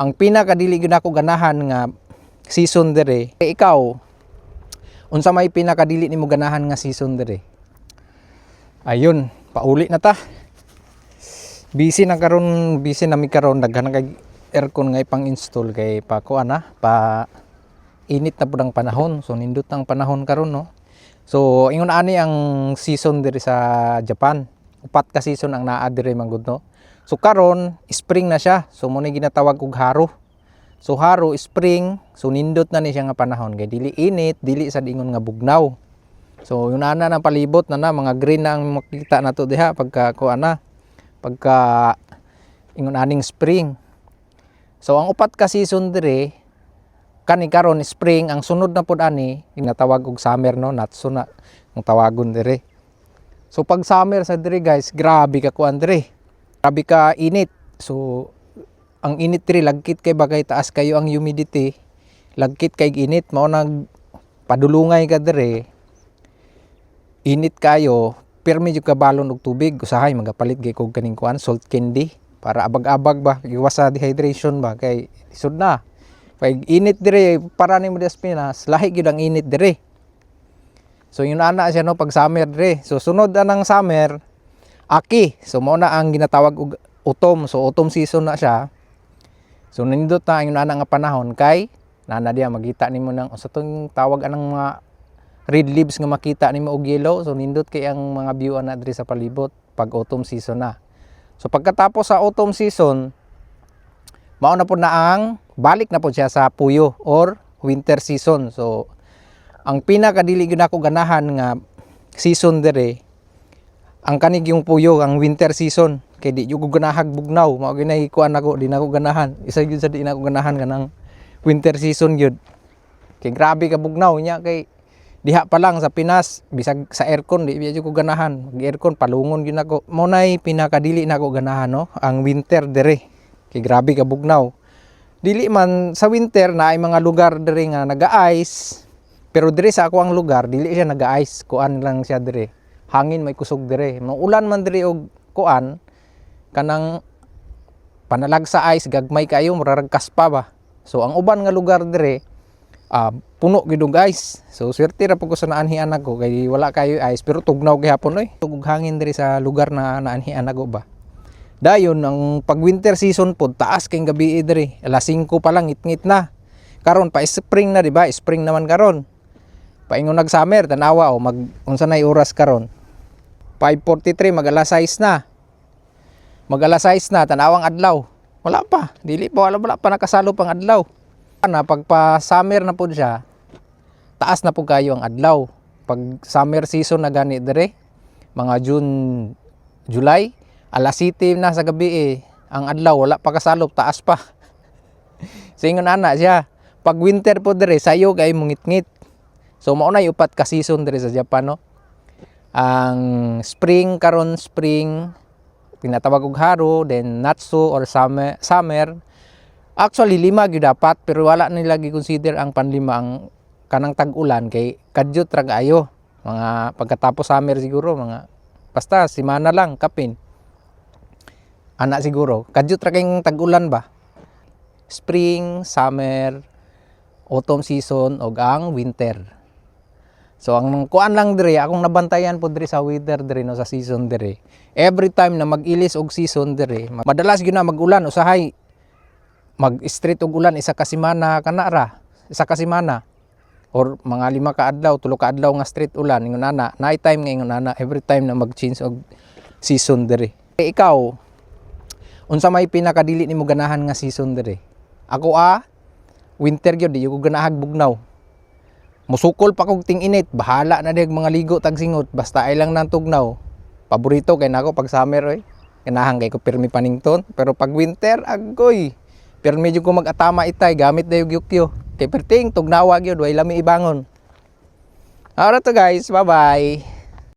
Ang pinaka dili gyud nako ganahan nga season dire. Eh, ikaw, unsa may pinaka dili nimo ganahan nga season dire? Ayun, pauli na ta. Busy na karon, busy na mi karon, daghan na kay aircon nga ipang-install kay pa kuan na, pa init na pud ang panahon. So nindot ang panahon karon, no. So ingon ani ang season diri sa Japan. Upat ka season ang naa diri man gud, no. So karon spring na siya. So mao ni ginatawag og haru. So haru, spring, so nindot na ni siya nga panahon kay dili init, dili sad ingon nga bugnaw. So yung ana ng palibot na na mga green na ang makita nato diha pagka kuan na, pagka ingon aning spring. So ang upat ka season dire kani karon spring, ang sunod na pud ani ginatawag og summer, no, natsu na ang tawagon dire. So pag summer sa dire, guys, grabe ka kuan dire. Grabe ka init. So ang init dire lagkit kay bagay taas kayo ang humidity. Lagkit kay init, mao nag padulungay ka dire. Init kayo, pirmi jud ka balon og tubig. Usahay magapalit gay kog kaning kuan, salt candy, para abag-abag ba, iwas sa dehydration ba, kay lisod na. Pag init dire para nimo sa Pinas, lahi gyud ang init dire. So yun ana siya, no, pag summer dire. So sunod anang summer, aki. So mao na ang ginatawag og autumn. So autumn season na siya. So nindot na ang ana nga panahon kay nana diya magita nimo ng unsa tong tawag anang mga red leaves nga makita nimo og yellow. So nindot kay ang mga view ana diri sa palibot pag autumn season na. So pagkatapos sa autumn season, mao na po na ang balik na po siya sa fuyu or winter season. So ang pinaka dili gyud nako ganahan nga season dire ang kanig yung fuyu, ang winter season, kay di jud ko ganahag bugnaw. Mao gyud kuan ako, di na ako ganahan. Isa gyud sa di na ako ganahan kanang winter season gyud. Kay grabe ka bugnaw nya, kay diha pa lang sa Pinas, bisag sa aircon di jud ko ganahan. Mag aircon palungon gyud nako. Mao nay pinakadili na ako ganahan, no, ang winter dire. Kay grabe ka bugnaw. Dili man sa winter na ay mga lugar dire nga naga-ice, pero dire sa ako ang lugar dili siya naga-ice, kuan lang siya dire. Hangin may kusog dire. Maulan man dire og kuan kanang panalag sa ice, gagmay kayo, murarag kaspa ba. So ang uban nga lugar dire puno gyud og ice. So swerte ra pud ko sa naanhian ako kay wala kayo ice, pero tugnaw gihapon oy. Tugog hangin dire sa lugar na naanhian ako ba. Dayon ang pag winter season pod, taas kay gabi dire. Alas 5 pa lang ngit-ngit na. Karon pa spring na, di ba? Spring naman karon. Paingon nag summer, tanawa o mag unsa nay oras karon? 5:43, mag alas 6 na. Mag alas 6 na, tanawang adlaw. Wala pa, dili pa, wala, wala pa nakasalo pang adlaw. Na pag pa summer na pud siya, taas na pud kayo ang adlaw. Pag summer season na gani dire, mga June, July, alas 7 na sa gabi eh. Ang adlaw wala pa kasalop, taas pa. So ingon ana siya. Pag winter po dire, sayo kay mungitngit. So mao na upat ka season dire sa Japan, no. Ang spring karon, spring tinatawag og haru, then natsu or summer, summer. Actually lima gyud dapat, pero wala nila gi-consider ang panlima, ang kanang tag-ulan, kay kadyot ra kaayo. Mga pagkatapos summer siguro, mga basta simana lang kapin. Ana siguro, kadyot ra kayong tag-ulan ba. Spring, summer, autumn season ug ang winter. So ang kuan lang dire, akong nabantayan po dire sa weather dire, no, sa season dire. Every time na mag-ilis og season dire, madalas gyud na mag-ulan, usahay mag-straight og ulan isa ka semana kana ra, isa ka semana or mga 5 ka adlaw, 3 ka adlaw nga straight ulan, ingon ana. Night time nga ingon ana every time na mag-change og season dire. Eh, ikaw, unsa may pinakadili nimo ganahan nga season dire? Ako winter gyud, di ko ganahag bugnaw. Musukol pa kog ting-init, bahala na dig mga ligo tag singot, basta ay lang nang tugnaw. Paborito kay nako pag summer oy. Ganahan kay ko pirmi panington, pero pag winter, agoy. Pirmi jud ko mag-atama itay, gamit dayo gyukyo. Kay perting tugnawa gyud, way lami ibangon. Alright to guys, bye-bye.